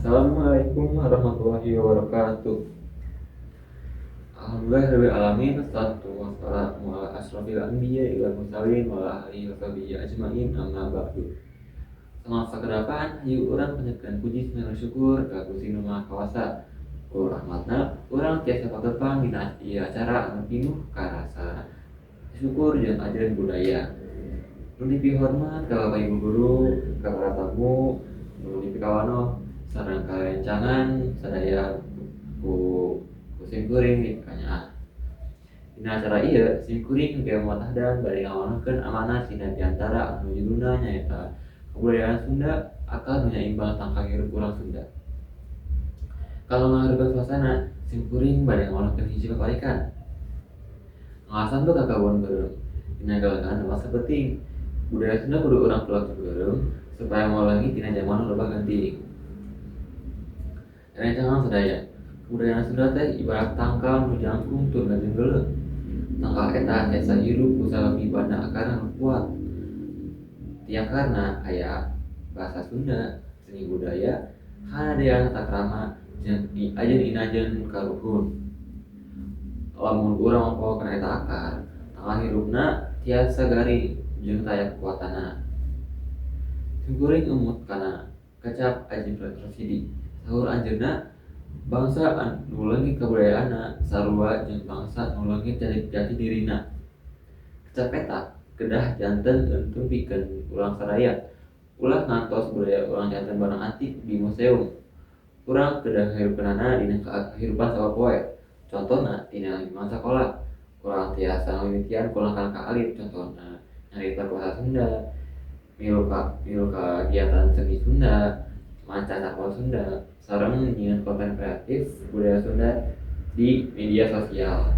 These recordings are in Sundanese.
Assalamualaikum warahmatullahi wabarakatuh. Alhamdulillahirabbil alamin, wassalatu wassalamu ala asyrofil anbiya'i wal mursalin wa ala alihi wasahbihi ajmain, amma ba'du. Samangsa kedapan hayu urang panjatkeun puji sareng syukur ka Gusti Nu Maha Kawasa. Ku rahmatna urang tiasa patepang dina ieu acara anu pinuh karasa syukur jeung ajaran budaya. Nu dipihormat ka Bapak Ibu guru, ka para tamu, nu dipikawanoh sareng karencangan sadaya ku simkuring dipikanyaah. Dina acara ieu simkuring Kiai Muhammad Ahdan bade ngawanohkeun amanat tina biantara anu judulna nyaeta Kebudayaan Sunda Akar Nu Nyaimbang Tangkal Hirup Urang Sunda. Kalau ngahareupeun suasana, simkuring bade ngawanohkeun hiji paparikan. Ngalasan ka kebon beureum dina galengan masa penting. Budaya Sunda kudu urang tulak beureum supaya moal leungit dina jaman nu robah genting. Rerencangan sadaya, kebudayaan Sunda teh ibarat tangkal nu jangkung tur ngajenggeleuh. Tangkal eta tiasa hirup kusabab ibadna akarna nu kuat. Ti akarna aya basa Sunda, seni budaya, hanadean tata krama jeung inajen karuhun. Lamun urang mapohokeun eta akar, tangkal hirupna tiasa garing jeung taya kakuatanna. Simkuring emut kana kecap Ajip Rosidi. Saur anjeunna, bangsa nu leungit kabudayaanna sarua jeung bangsa nu leungit jati dirina. Kecap eta kedah janten eunteung pikeun urang sadaya. Ulah ngantos budaya urang janten barang antik di museum. Urang kedah ngahirupkeunana dina kahirupan sapopoe. Contona tina lingkungan sakola, urang tiasa ngamimitian ku langkah-langkah alit, contona nyarita basa Sunda, milu kagiatan seni Sunda, maca cakon Sunda, sareng nyieun konten kreatif budaya Sunda di media sosial.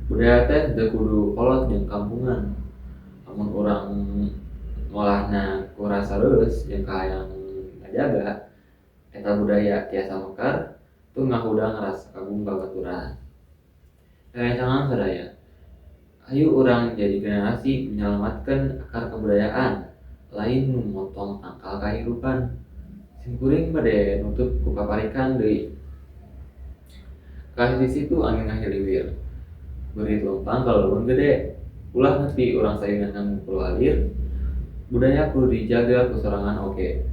Budaya teh teu kudu kolot jeung kampungan. Lamun urang ngolahna ku rasa reueus jeung kahayang ngajaga, eta budaya tiasa mekar tur ngahudang rasa kagum babaturan. Rerencangan sadaya, hayu urang jadi generasi menyalamatkeun akar kabudayaan, lain nu motong tangkal kahirupan. Simkuring bade nutup ku paparikan deui. Ka sisi situ angin ngahiliwir, beurit leumpang ka leuweung gede. Ulah nepi urang sayunan ngumpul alir, budaya kudu dijaga ku sorangan oge.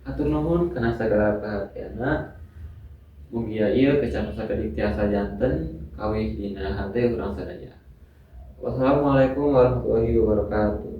Hatur nuhun kana sagala perhatianna. Mugia ieu kecap sakedik tiasa janten kawih dina hate urang sadaya. Wassalamualaikum warahmatullahi wabarakatuh.